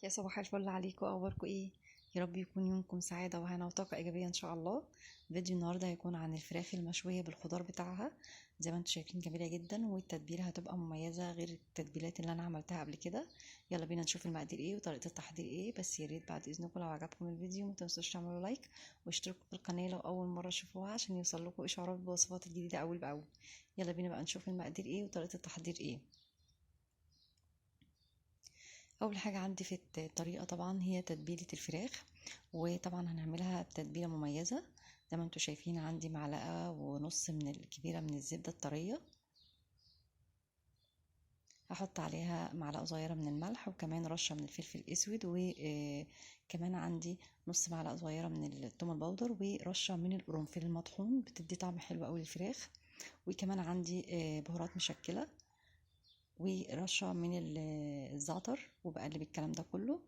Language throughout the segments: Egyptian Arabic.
يا صباح الفل عليكم، اخباركم ايه؟ يا رب يكون يومكم سعادة وهنا وطاقة ايجابية ان شاء الله. فيديو النهارده هيكون عن الفراخ المشويه بالخضار بتاعها، زي ما انتم شايفين جميلة جدا، والتتبيله هتبقى مميزة غير التتبيلات اللي انا عملتها قبل كده. يلا بينا نشوف المقادير ايه وطريقه التحضير ايه. بس يا ريت بعد اذنكم لو عجبكم الفيديو ما تنسوش تعملوا like واشتركوا في القناة لو اول مرة تشوفوها عشان يوصل لكم اشعارات بالوصفات الجديدة اول باول. يلا بينا بقى نشوف المقادير ايه وطريقه التحضير ايه. اول حاجة عندي في الطريقة طبعا هي تتبيله الفراخ، وطبعا هنعملها بتتبيله مميزة. زي ما انتم شايفين عندي معلقه ونص من الكبيرة من الزبدة الطريه، هحط عليها معلقه صغيرة من الملح، وكمان رشه من الفلفل الاسود، وكمان عندي نص معلقه صغيرة من الثوم البودر، ورشه من القرنفل المطحون بتدي طعم حلو قوي للفراخ، وكمان عندي بهارات مشكلة، ورشه من الزعتر، وبقلب الكلام ده كله،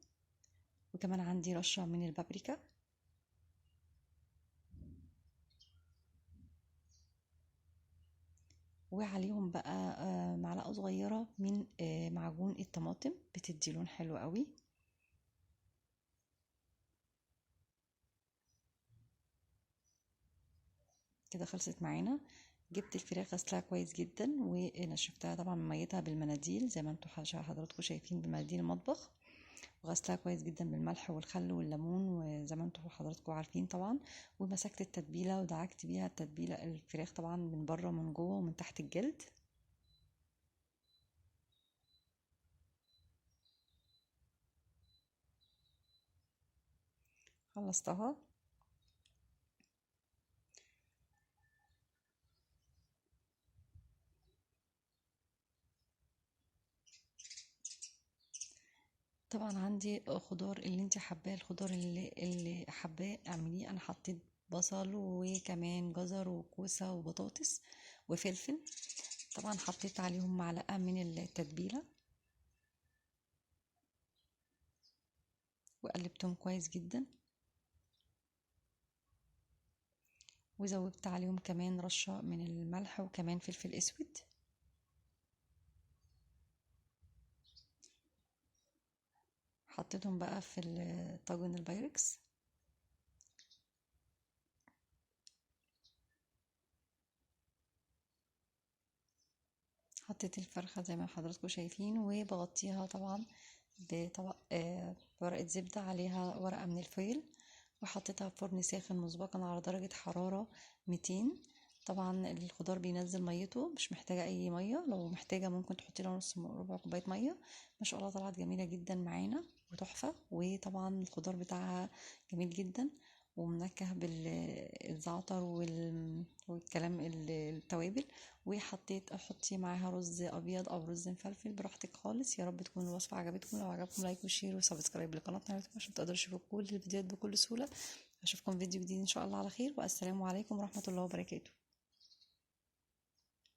وكمان عندي رشه من البابريكا. وعليهم بقى معلقه صغيرة من معجون الطماطم بتدي لون حلو قوي. كده خلصت معانا. جبت الفراخ غسلها كويس جدا ونشفتها طبعا ميتها بالمناديل زي ما انتم حضراتكم شايفين بمناديل المطبخ، وغسلها كويس جدا بالملح والخل والليمون وزي ما انتم حضراتكم عارفين طبعا. ومسكت التتبيله ودعكت بيها التتبيله الفراخ طبعا من بره ومن جوه ومن تحت الجلد. خلصتها. طبعا عندي خضار اللي انت حباه، الخضار اللي حباه اعمليه. انا حطيت بصل وكمان جزر وكوسه وبطاطس وفلفل، طبعا حطيت عليهم معلقه من التتبيله وقلبتهم كويس جدا، وزودت عليهم كمان رشه من الملح وكمان فلفل اسود. حطيتهم بقى في الطاجن البايركس. حطيت الفرخة زي ما حضراتكم شايفين، وبغطيها طبعا بطبق ورقة زبدة عليها ورقة من الفويل، وحطيتها في فرن ساخن مسبقا على درجة حرارة 200. طبعا الخضار بينزل ميته، مش محتاجة اي مية، لو محتاجة ممكن تحطي لها نص ربع كوباية مية. ما شاء الله طلعت جميلة جدا معانا وتحفة، وطبعا الخضار بتاعها جميل جدا ومنكه بالزعتر والكلام التوابل. وحطيت احطي معاها رز ابيض او رز مفلفل براحتك خالص. يا رب تكون الوصفة عجبتكم، لو عجبكم like و share و subscribe لقناتنا عشان تقدروا تشوفوا كل الفيديوهات بكل سهولة. اشوفكم فيديو جديد ان شاء الله على خير، والسلام عليكم ورحمة الله وبركاته.